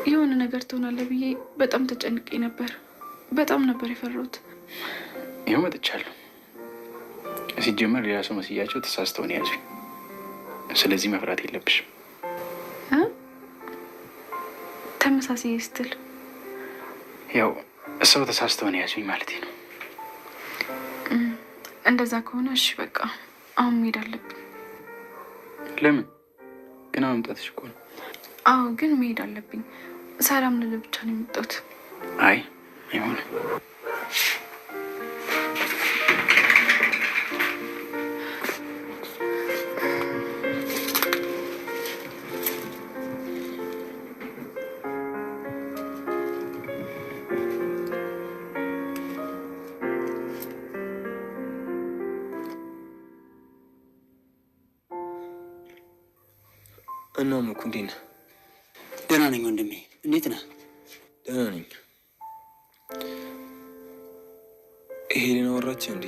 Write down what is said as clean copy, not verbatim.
የሆነ ነገር ትሆናለህ ብዬ በጣም ተጨንቄ ነበር። በጣም ነበር የፈራሁት። ይኸው መጥቻለሁ። ሲጀመር ሌላ ሰው መስያቸው ተሳስተውን ያዙኝ። ስለዚህ መፍራት የለብሽም። እ? ተመሳሳይ ስትል? ያው ሰው ተሳስተውን ያዙኝ ማለት ነው። እንደዛ ከሆነ እሺ በቃ አሁን መሄድ አለብኝ። ለምን? ገና መምጣትሽ እኮ ነው። አዎ፣ ግን መሄድ አለብኝ። ሰላም ልልህ ብቻ ነው የመጣሁት። አይ፣ አይሆንም። እና ሙኩ፣ እንዴት ነህ? ደህና ነኝ ወንድሜ፣ እንዴት ነህ? ደህና ነኝ። ሄለን አወራች እንዴ?